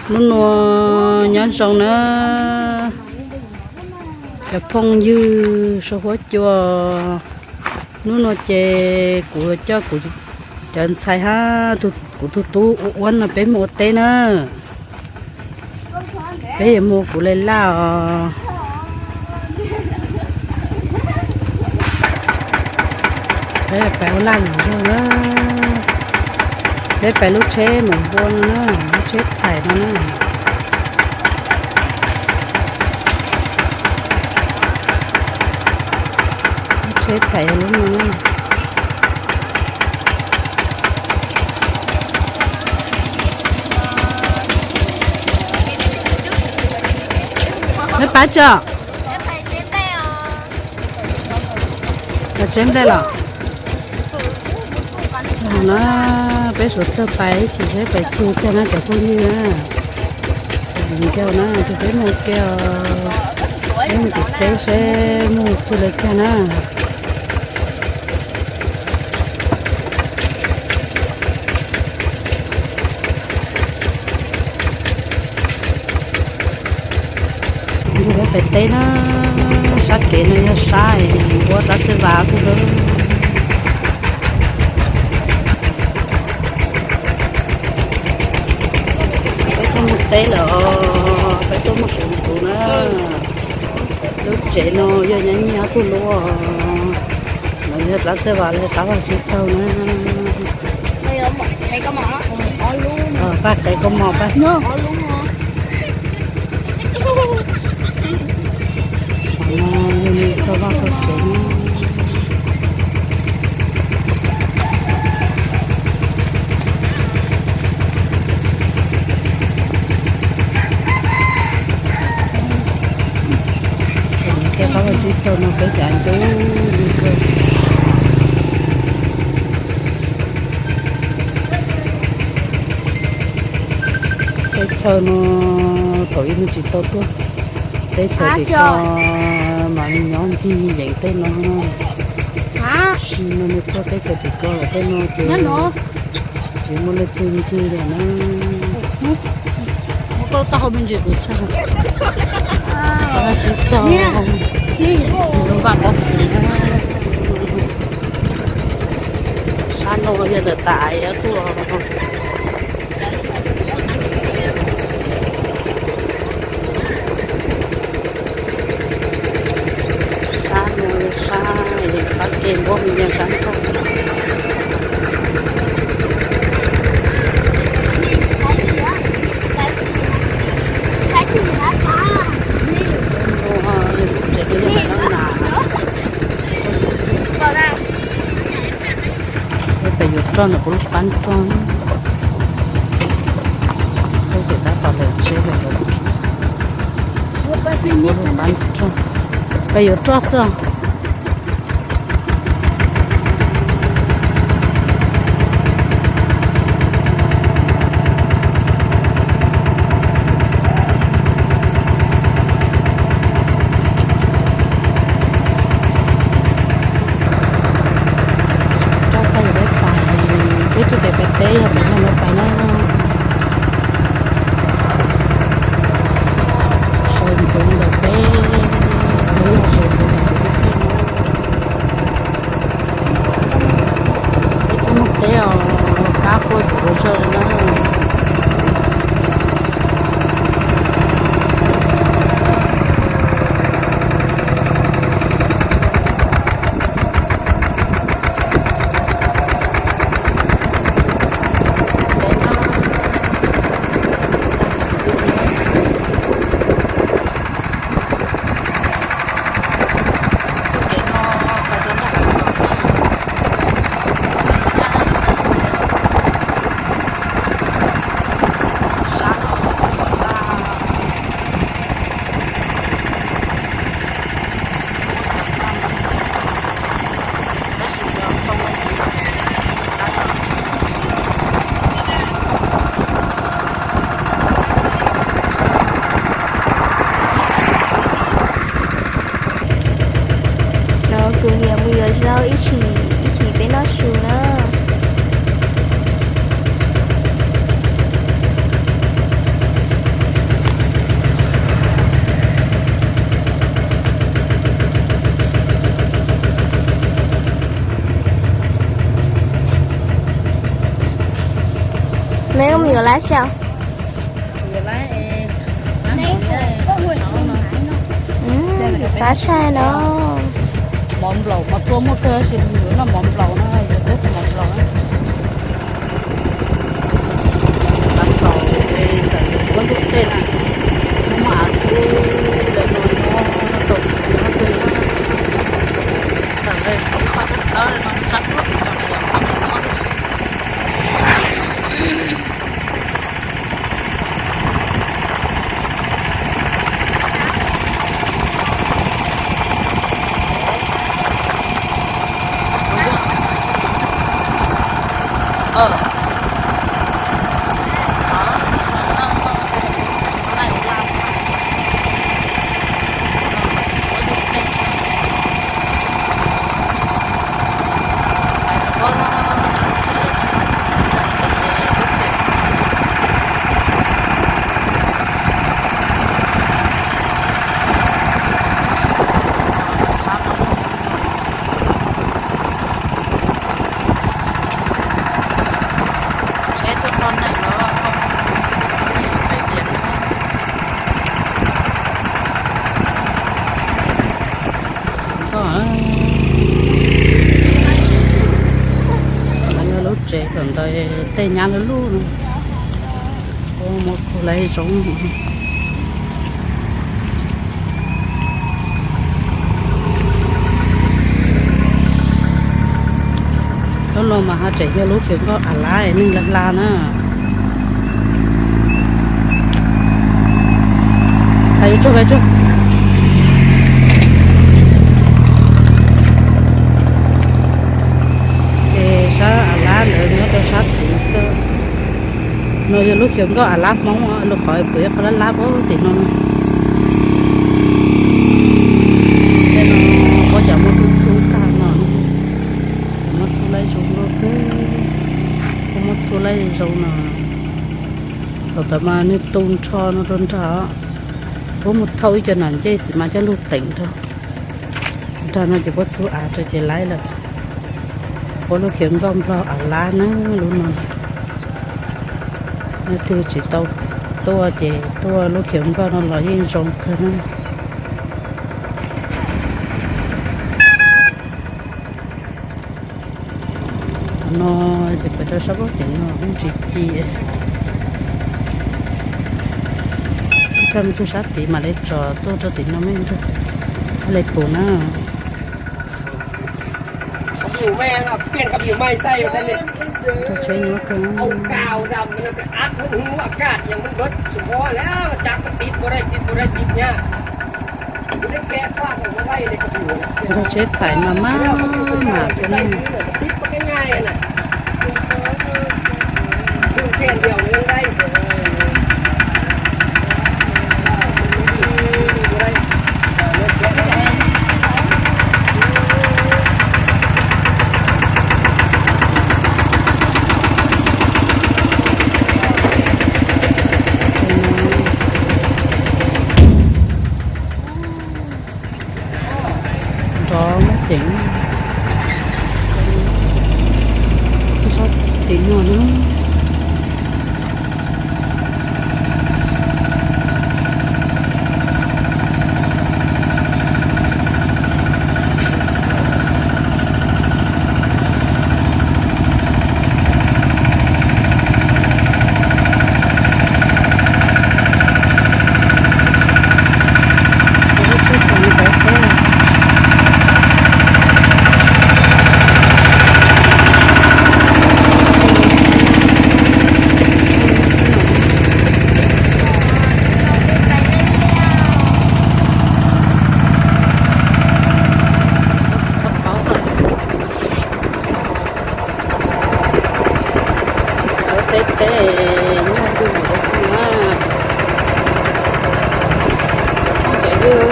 Hnub no nyob zoo na, cov phooj ywg suav huab cua. Hnub no ces kuv coj kuv cov ntxhais hab kuv tug tub ua uab no peb mus ua teb na. Peb yuav mus kuv le laj os. Peb pais ua laj lug zog na. Peb pais lub tsheb maum npua no na, lub tsheb thaim no na. Lub tsheb thaim yog lub no na. Neb pab tso. Pais tseb nplej los? No na, peb suav dlawg pais ib chim seb pais txug kag na cov phooj ywg na. Cov viv ncaus na, peb mus ke os, peb mus tim teb seb mus txug le kag na. Ntug peb pais teb na, sab kev no yog sab npuab dlaab txawj vas kub lawm. Peb tuaj mus teb lawm, peb tuaj mus suav ntxuv na. Lub tsev no yog nyob nyiaj ob tug lub, no yog dlaab txawj vas los yog qab vas tsib taug na. Paj qev kua mos paj. Tau vaj tau tsev. Tej qab vaj tsib taug no peb cav ncub li kawg. Teb chaws no thaum ub nws tsis tau tuaj, teb chaws tim ko mas nws nyob ncig yeem tej no. Sim no nws tuaj teb chaws tim ko lawm tej no ces tsis muaj leej twg ncig lawm na. Qab vaj tsib taug, lub vaj pob kws na. Sab no yog ntawm tas yuav tuaj. Sab no sab, qab ke npuab me ntsia sab nrag. Tsev no yog lub nas. Peb pais yuav roj ntawm kuv lub pab roj. Peb ces tab tom lawm tsheb lawm. Kuv lub pab roj, peb yuav roj xwb. Roj tag yog peb pais, peb tug pais pais teb yog peb no pais na. Sawv ntxuv ntawm peb, peb yog sawv ntxuv ntawm peb. Peb tuaj mus teb os, kab quaj tsuav zog na. Neb mus yuav lab tsi? Tab sai no. Mov nplaum, mov txua muaj kawg, tab sis yuav noj mov nplaum no, yuav tau mov nplaum. Mov nplaum ntawm lub ntuj tej na, muaj av xwb, lawv no nyob rau nyob twg na. Ntawm lawv qhov qhov tawb no sab tuaj tim no na yom, qhov no nyob tib si. Lub tsev tom ntawd tej nyab lub lub no, muab khu laiv zoo. Lub no mas ho tseem yog lub khiav nkoj av lab neeg hla hla na. Lawv tsuag, lawv tsuag. Ces sab av lab ntawd nyob rau sab tid xwb. No yog lub khiav nkoj av lab Hmoob, lub qhov puas ib qho lab lab puag tim no. Tej no puab cov muaj txhub txhub tag no, muaj txhub laib zoo nkauj kawg, puab muaj txhub laib zoo no. Thaum ntawd mas nws tu nrho no rau nrag, puab mus thauj ib co nam ncej xwb mas coj lug teem rau nrag no ces puab txhub av rau ces laib lawm. Puab lub khiav nkoj nplog av lab na lub no. Leej twg tsis tau tuaj ces tuaj lub khiav nkoj no los yeej zoo kawg na. Qhov no ces pem rau sab pab ceem no yeej tsis ci. Koj mus txug sab tid mam li tso tuaj rau tim no me ntag, li pum na. Tsheb nyob kawg. Ntog tsheb thaim mas maj mam xwb na. Nrov muaj ceem. Txog sab tim no na. Teb teb nyuaj ntws ntawd na. Cov yug,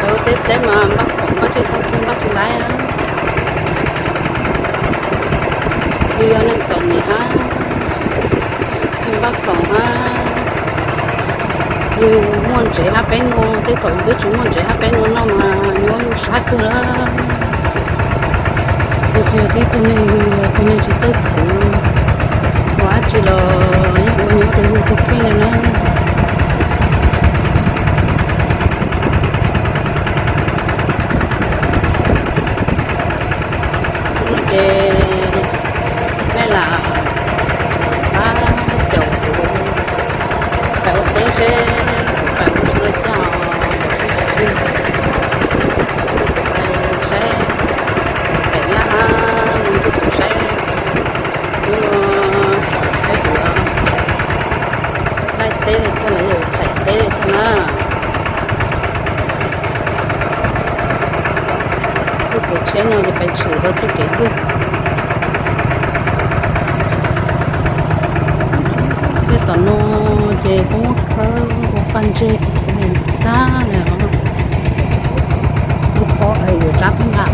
cov teb teb mas npaj khoom npaj tsis tau, npaj tsis laib. Yug yog neeg txom nyem hab, yug npaj khoom hab, yug muaj ntsev hab peb nua, tej thaum yug twb tsis muaj ntsev hab peb nua noj mas nyuaj sab kawg lawm. Yug tsis yog tib tug neeg, yug yog tug neeg tsis txawj khwv, ua dab tsi los Peb no ces peb tshwm rau txoj kev tuaj. Tej tom no ces kuj muab khawb ua paj ntseg tag li os. Lub pob yuav rab phab nqa.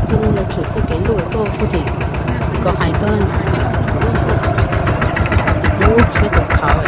Txoj lub no tshwm txoj kev luaj tuaj pug tim kom hais tuaj. Lub tsheb tus qhauv.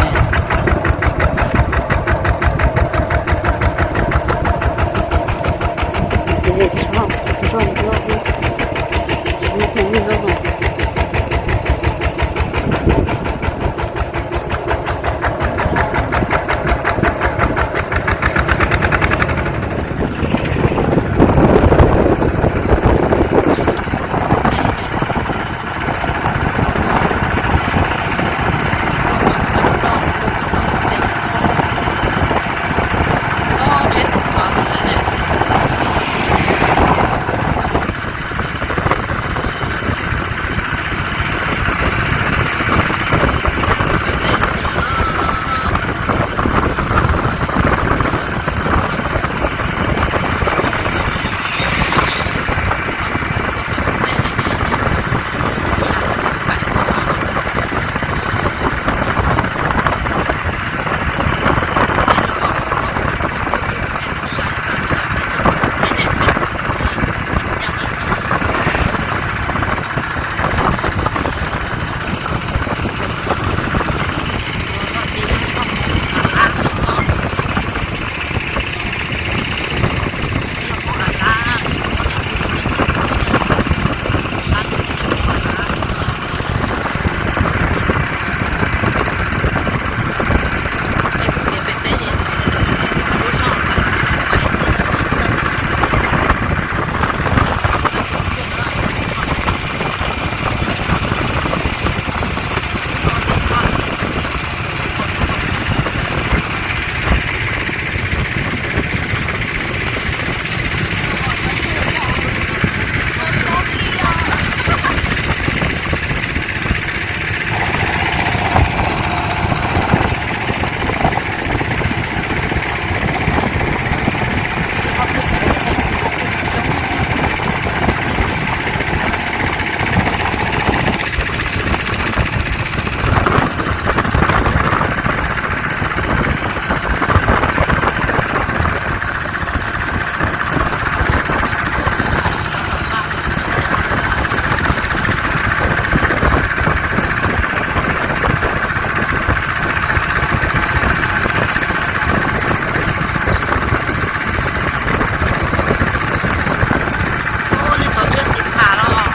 Ua li tau tsiab txiv tham los,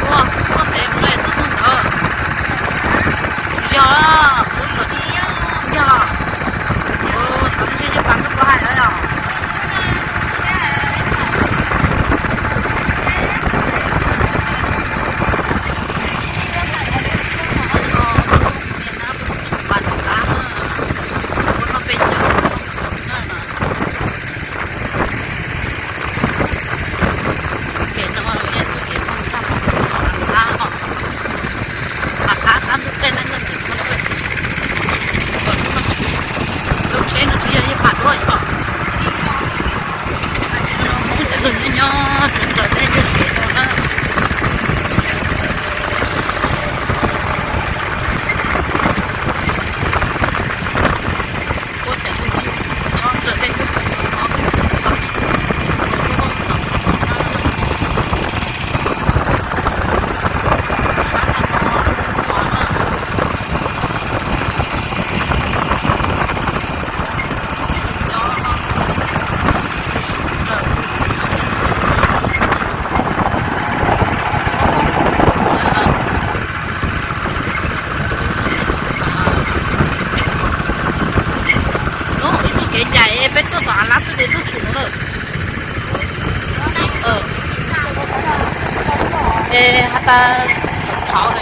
ua ua tev mus le tub tug ntawd. Yog, yog, yog, tau tsiab txiv tham tub tug hais os. Ces no yog tus kev moog tag, qab qab ntug tej neeg no ces no lawm. Lub tsheb no tsis yog yeej pam duab os. Muab cov lug nyob nyob tsuas ntawm tej ntug kev no na. Ua cov lug nyob nyob ntawm tej ntug kev no. Ib tug kev ncaim peb tuaj tom av lab twb de tuaj tshwm no lawm. Es has tas thaum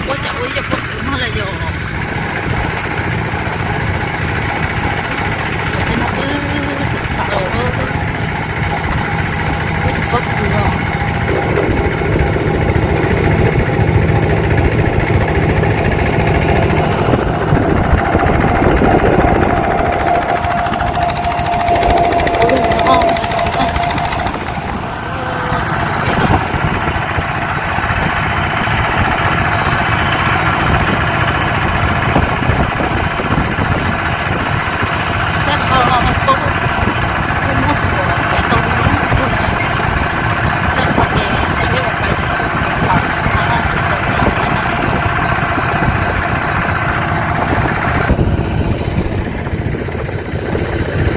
Ua cas ua ib co pob kws no lawm yog? Tej no twb txawv txawv, twb tsis pob kws os.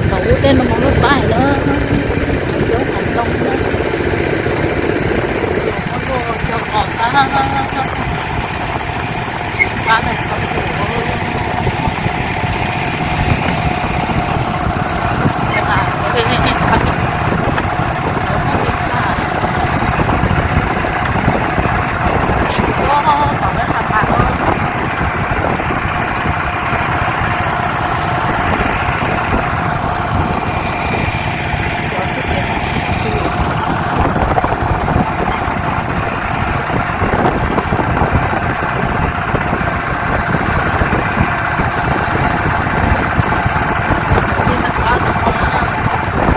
Thaum ub tej no mas lub pab na, xyoob qos ntoo na, muab luaj cog qos tag, tsis pab neeg tau tus.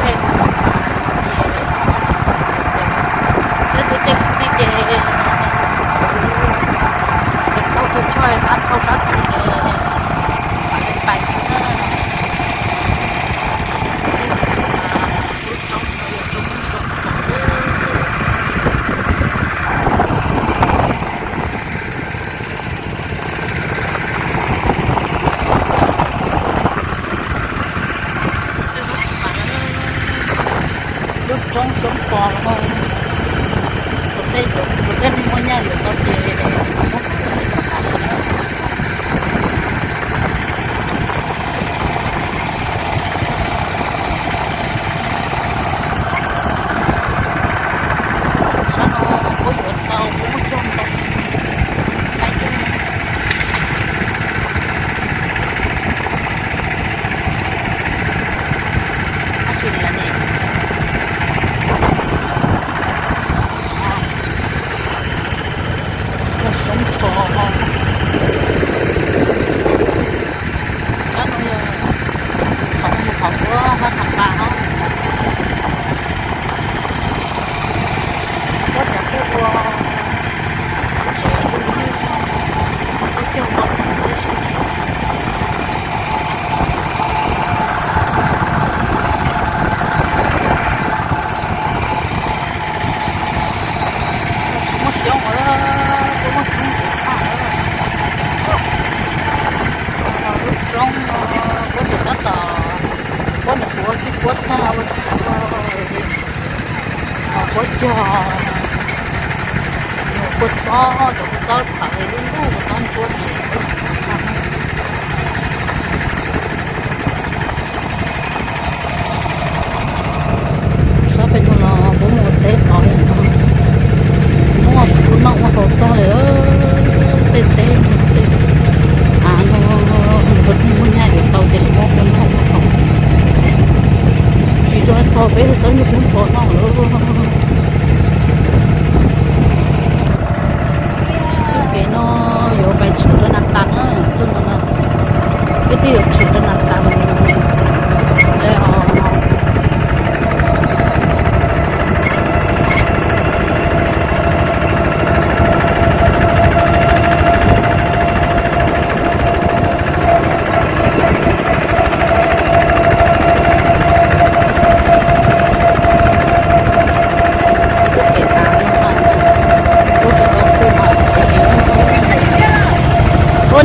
Tej kwv tij ces tau tus choj tab thauj dab tsi ces pais xwb na. Lub roob no yog roob zoo saum. Lub roob Xyoob Pos no, tus tej, tus tej neeg muaj nyaj yuav tau ces muab kuv tus neeg rau tas lawm na. Sab no puab yuav tau, puab muab cog ntoo, dab tsi li ne? Yog Xyoob Pos, sab no yog qhov, qhov puab hab Tham Pas os. Puab cov tuaj ua, puab cog ntoo tib si. Tsis muaj xyoob, puab muaj xyoob ntxiv tag. Lub roob no puab tab tom, puab nyuam qhuav xib puab tag ua, puab cog, nyuam kua txob, cov kua txob txhawv li lub kua txob ntsuab ces sab pem no los puab mus teb tod li no, muaj kuv noj ua haus tag lawm. Tej teb tej av no, tus neeg muaj nyaj yuav tau ces lawv muab ua noj ua haus, tsis tso txog peb txhob nyuag Xyoob Pos noj lawm. Txoj kev no yuav pais tshwm rau Nas Tas na, txoj no na, peb twb yuav tshwm rau Nas Tas lawm os.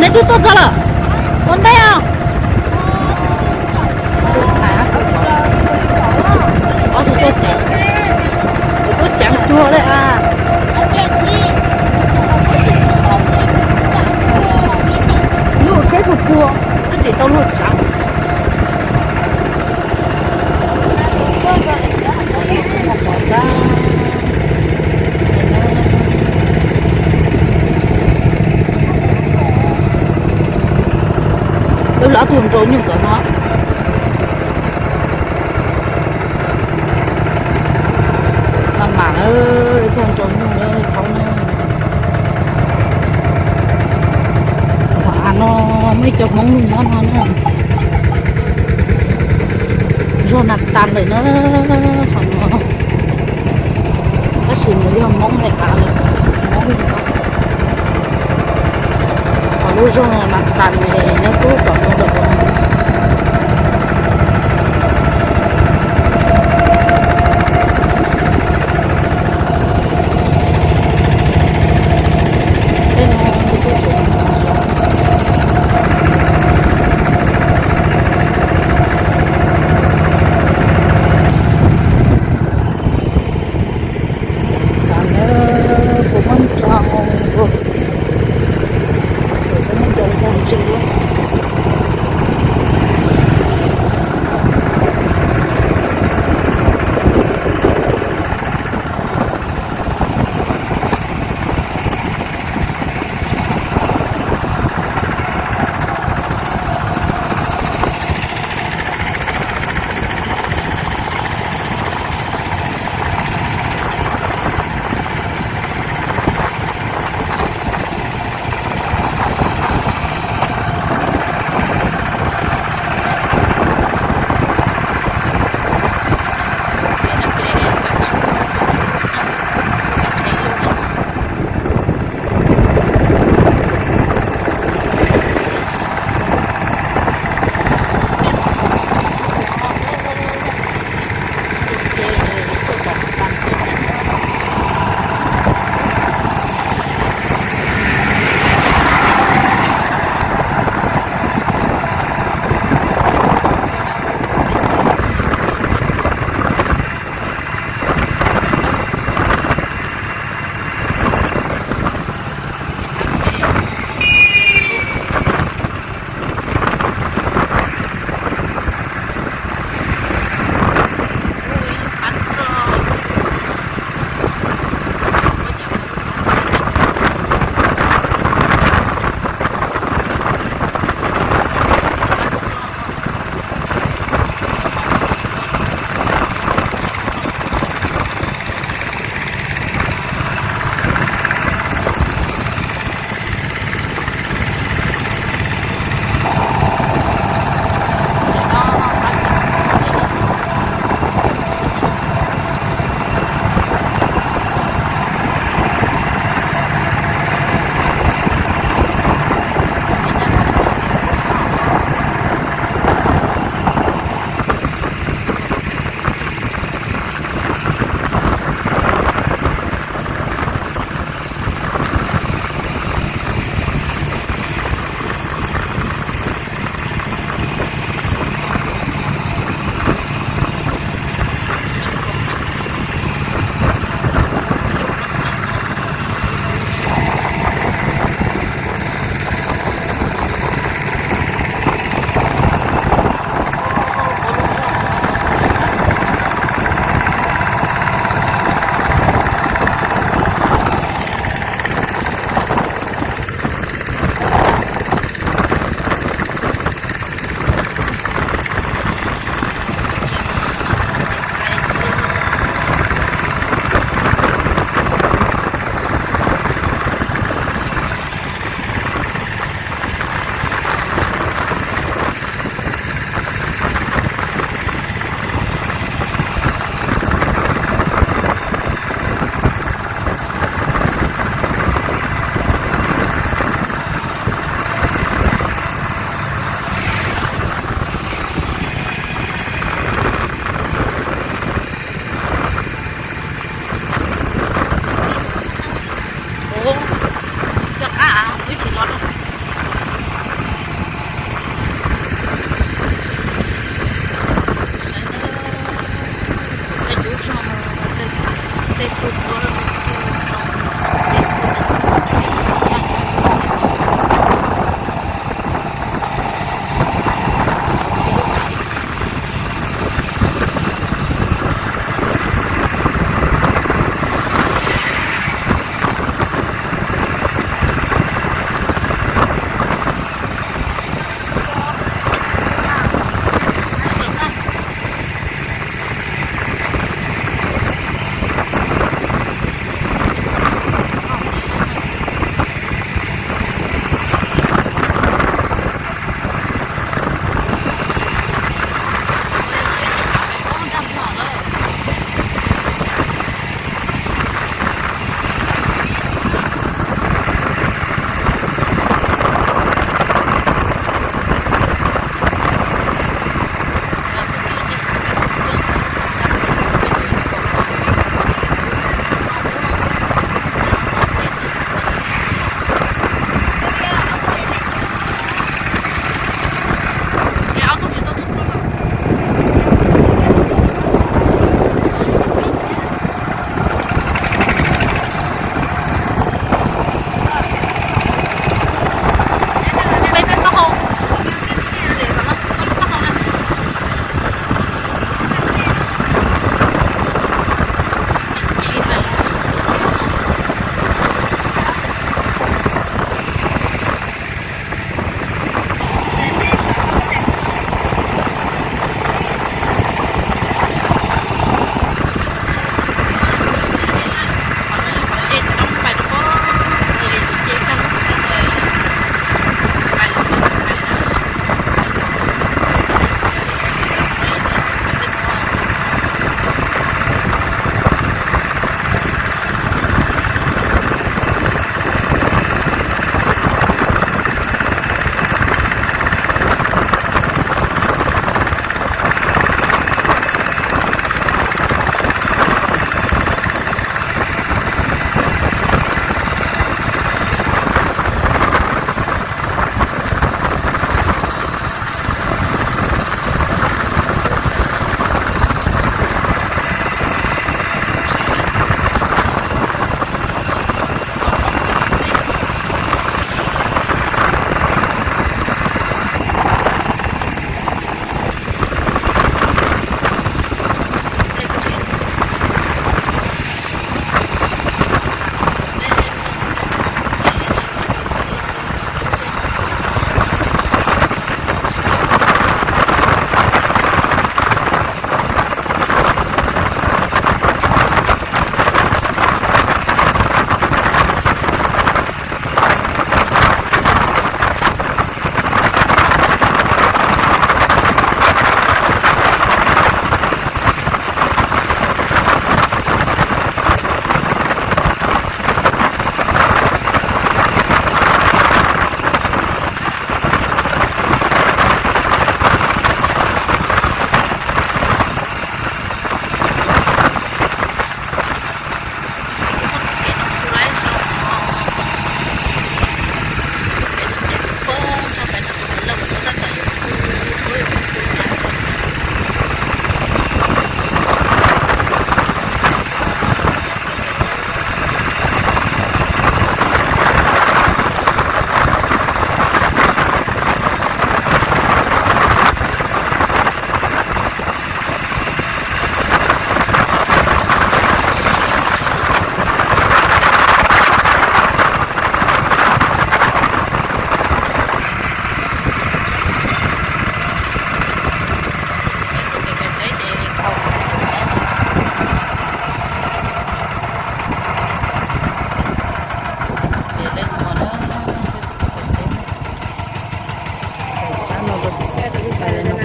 Neb twb tuaj txog lawm, ua ntej os. Ob tug tuaj ceev, tuaj ceev cuag li a. Luj tsheb puag puag, twb tsis tau luj tsav. Wb los ob tug nrau nyuj ntawm no. Maj mam lawm, ib tug nrau nyuj lawm thaum no. Qhov av no muaj ib co Hmoob nyob no na. Zog nas tas lawm na, qhov no. Tab sis nws yog Hmoob lawm, av lawm, Hmoob lawm. Qhov lub zog nas tas li nyob rau tom no lawm. Tej no tas lawm, kuv muab ntso, kuv muab ntso ntso ntsis.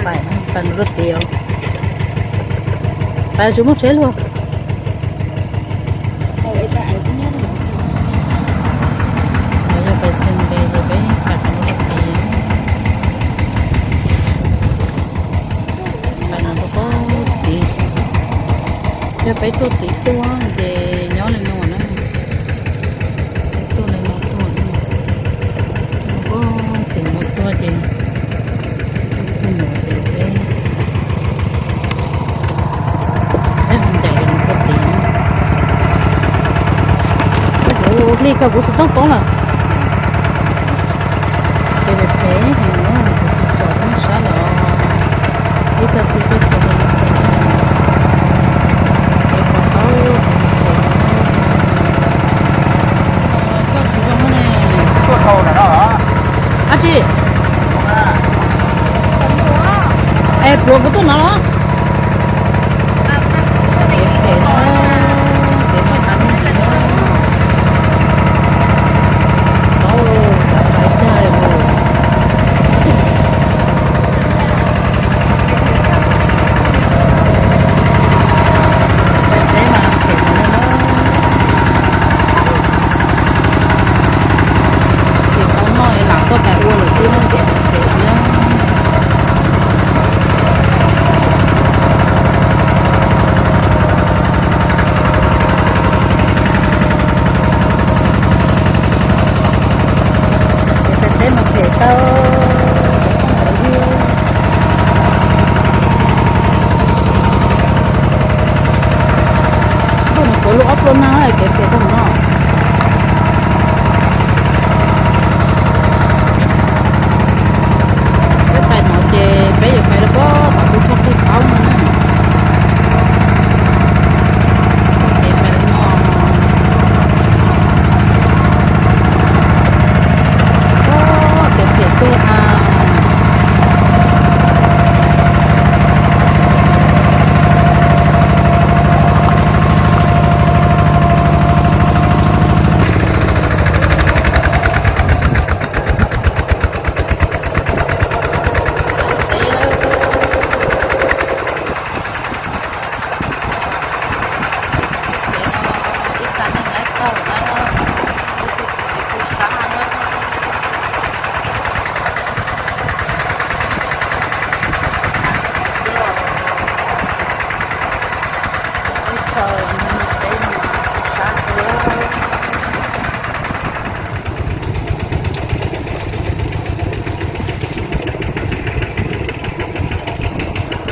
Pais, pais mus rau tid os. Pais tsis muaj tsheb luag. Yog pais xees npe ces peb pais mus rau tid. Pais no rau pem tid. Yog peb tuaj tid tuaj ces nyob li no na. Peb tuaj li no tuaj. Pem tid no tuaj ces, tuaj ces peb, peb ho ncaim no tuaj tid. Kuv hli kawg kuv xov tooj poob lawm. Ces pem pem heev na, kuv tsis tsom peb sab los. Ib tag txiv tuaj ces, ces pom tau. Koj tsis zoo ne. Dab tsi? Es pluav kuv tuaj no los? Ces tau noj es lam tuaj pais ua lawm xwb no ces pem thiab. Ces pem teb no pem tau. Ntuj, nws puav lub ob pluaj nag kev pem tau no. Peb pais no ces peb yuav pais rau puag tom kuv txoj qhov taub no na. Txoj kev pais no. Kev pem tuaj a.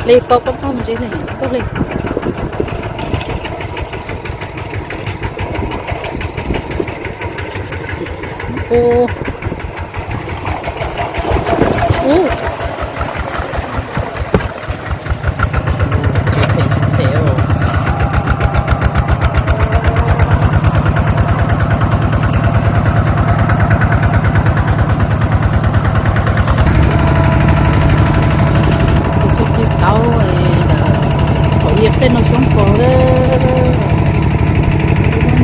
Li pau koj pog ntsis ne, koj li. Ub. Ub. Ces pem teb os. Kuv txoj qhov taub, qhov iav tej no coob pog,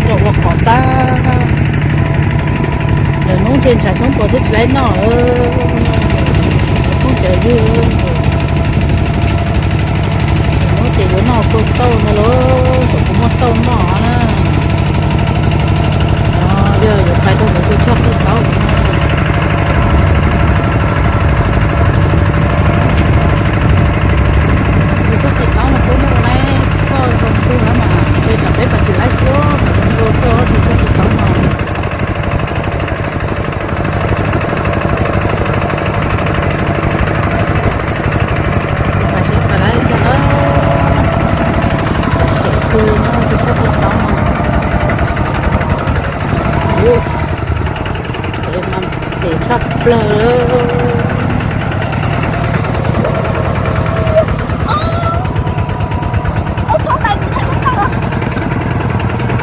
zaum ua qhov tag. Lawv hnub ntshe ntshav coob pog thiab dlaib noj, cov phooj ywg. Hnub ces yuav noj kua tauj no los, kom kuv muaj tauj noj na. Yog yuav pais rau kuv tus txoj qhov taub na. Tus txoj qhov taub no kuj muaj lawm, koj zoo kawg mas, ntshe tsam peb pais tsis laib xwb, tsam zoo nkauj xwb tus txoj qhov taub no. Pais seb pais laib ntag na. Tseem kawg no tus txoj qhov taub no. Ub, ces mas phem tshaj plaws.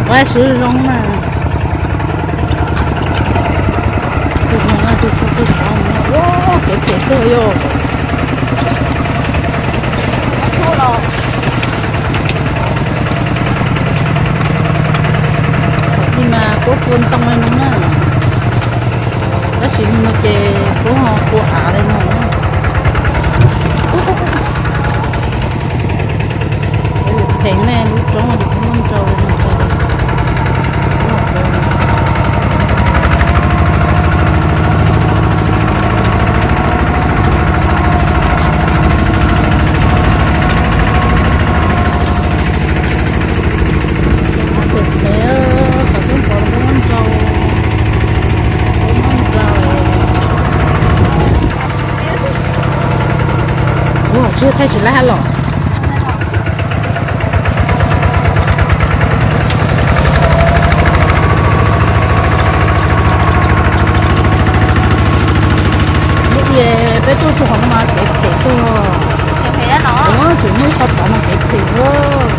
Ua siv zoo na. Tus no na, tus txoj qhov taub no, ua kev phem kawg yog. Thaum ub mas puab kua ntoo li no na, tab sis nim no ces puab ho kua av li no na. Ub, Phem nej lub roob ces kuv muab nrau li no. Phem phem, qhov twb pom kuv muab nrau, kuv muab nrau. Ua tsis thaij tsis laib hab los. Lub peb tuaj txog qhov no mas kev phem tuaj. Ua tsis muaj ib qho tod mas kev phem tuaj.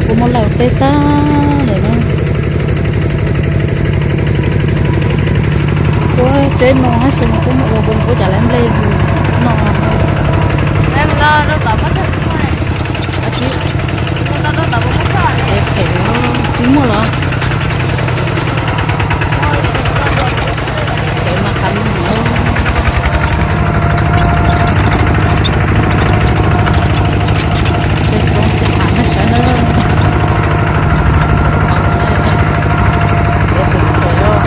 Kuv muab laij ua teb tag lawm na. Kuv teb no hab xyoo no kuv muab ua, kuv muab ua cas lawv nplej no. Tsis muaj los. Ces mas qhov no, tej roob tej hav nej saib na. Ces tus pem os,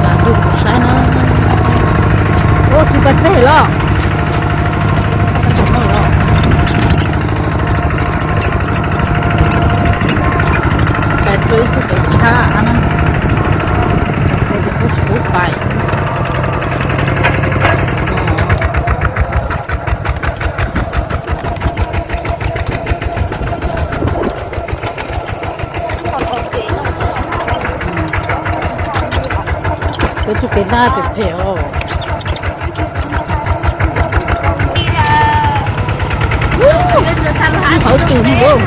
lam nrug kuv saib na. Ua tsis pais teg los. Pais rau ib tug kev tshab na, ces kuj tsis pub pais. Peb tug kev daj phem phem os. Hauv tus mus.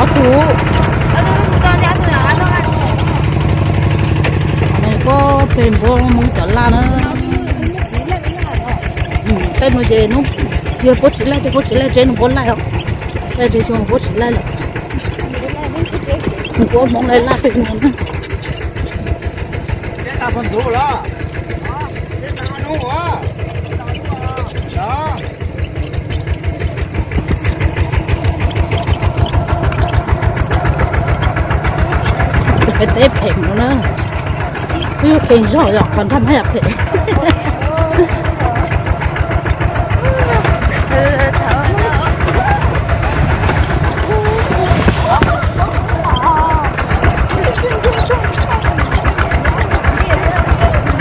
Ob tug. Koj peg npua mus cov laj na. Tej no ces hnub yog puab tsis laij, tej puab tsis laij, tsev no puab laij os. Tej tsev xyoo puab tsis laij lawm. Puab Hmoob laij laj peg no na. Peb teb phem mus na. Twb yog phem zog yom, qhov nrog mas yog phem.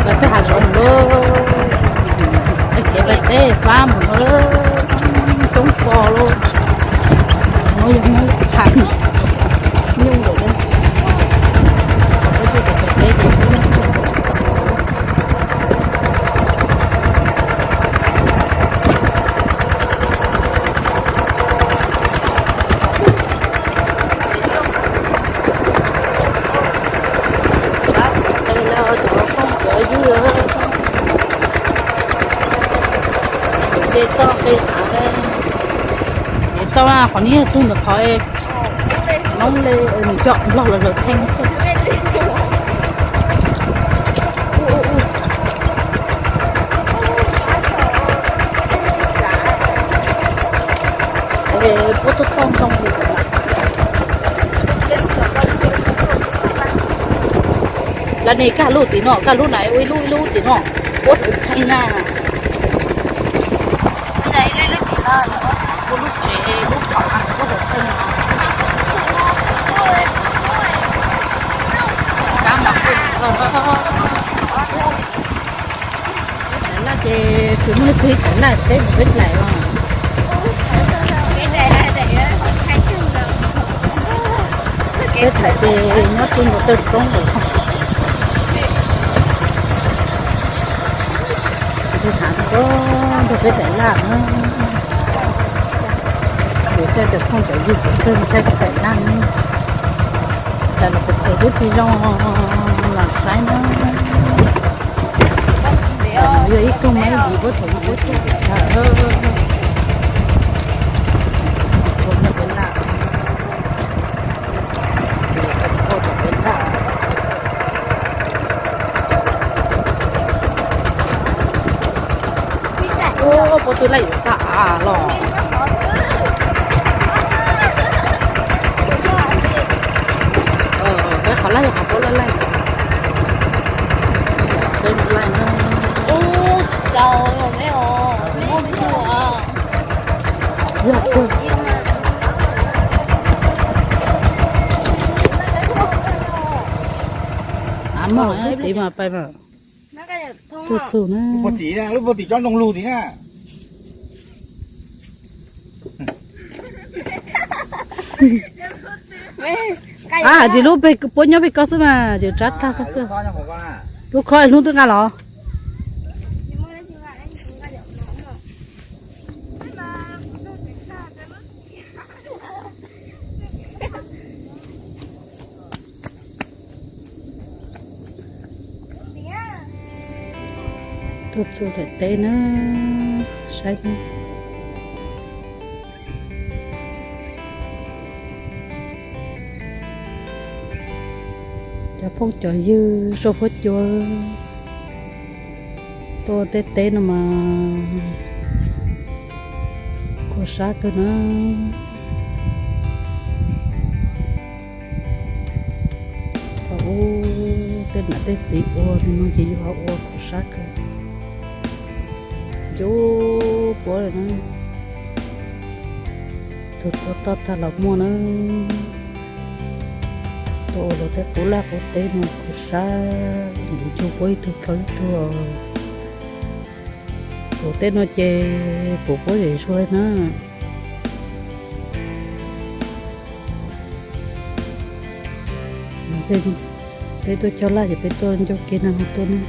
Peb hav zoov lawm, kev peb teb fab mus lawm, xyoob pos lawm. No yog Hmoob tham nyuj lawm. Ces tau qe av, ces tau qhov niag tug ntawm qhov noob le nws coj nplog los lawm theej xwb. Puab tuaj txog ntoo li. Lawv ne kaj lub tim no, kaj lub na, ua ib lub ib lub tim no, puab tus theej na. Ua lub tsev lub phom puab tus theej. Kab mas kuj txog. Thaij laj ces tsis muaj leej twg thaij laj, peb mus peb dlaim os. Peb dlaim ces nyob tib nkaus taw roob lawm. Tus hav nrog peb dlaim laj na. Ces coj cov phooj cov ywg cov phooj saib kuv dlaim laj ne. Cas los kuv thaum twb tsis zoo los saib na. Yog ib tug me ntsis puab thaum puab tsuj tawm. Puab twb laij yuav tag av los. Peb qhov laij yog qhov puab laij laij. Peb mus laij na. Yog kawg. Av mog, ib pliag mas pais mas. Tuaj txug na. Lub puag tim, lub puag tim tsob ntoo lug tim na. Ab, ces lub peg puab nyob peg ko xwb mas, ces tsab tag ko xwb. Lub khob hnub twb nqa los. Tuaj txug daim teb na, saib na. Cov phooj cov ywg soj huab cua tuaj tej teb no mas khuv sab kawg na. Thaum ub tej nam tej txiv ua li no ces yus ho ua khuv sab kawg. Ncu puab lawm na. Tug tuaj toj tag los muaj na. Tuaj ua luag tej qub laj qub teb no khuv sab, ncu puab ib tug plho ib tug. Tus tej no ces puv puab zem zuag na. Peb tuaj cog laj ces peb tuaj ncauj kev no tuaj na.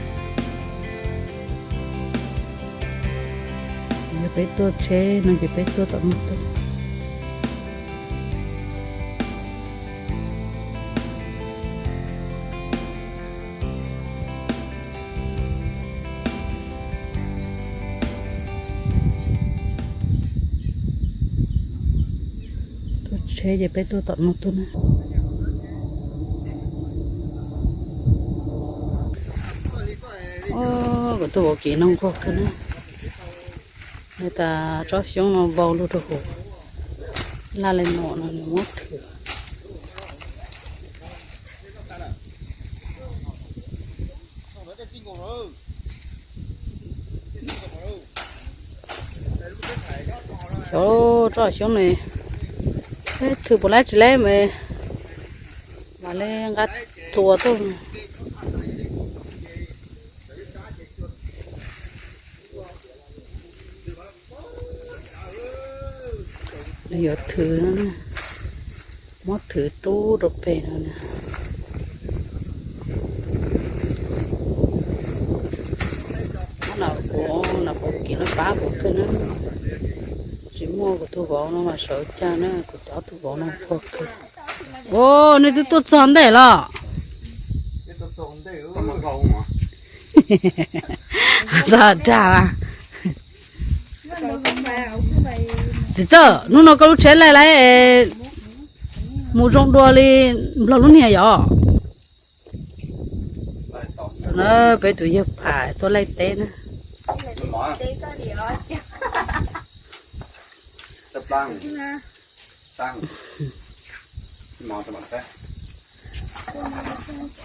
Yog peb tuaj tsheb no ces peb tuaj tom no tuaj. Tuaj tsheb ces peb tuaj tom no tuaj na. Kuv tuaj vauv kev no nquag kawg na. Nws tas tsob xyoob no vau lug rau hauv. Laj li no no nws muab thwm. Xyov tsob xyoob no, thwm puas laib tsis laib mas, mam li nqa txuas tuaj. Yuav thwm, muab thwm rub rau pem no. Kuv, kuv kiv no pab kuv kawg na. Tsis muaj kuv tus vauv no mas sawv cag na, kuv cov tus vauv no pog kawg. Ua, nej twb tuaj txog ntej los? Txog dag. Txiv Txawj, hnub no koj lub tsheb laij laij mus zoo dua li Nplog lub niag yom? Na, peb tus yawg Pham tuaj laij teb na.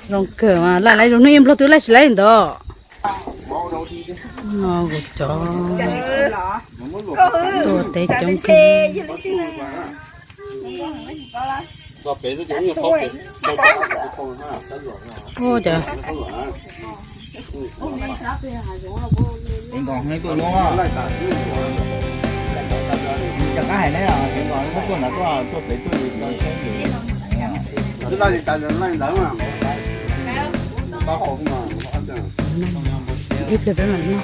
Zoo kawg mas, laij laij zoo, hnub ib Nplog twb laij tsis laij ntawd. No kuv cov tuaj teb coob kawg. Ua cas ib pliag peb mam noj.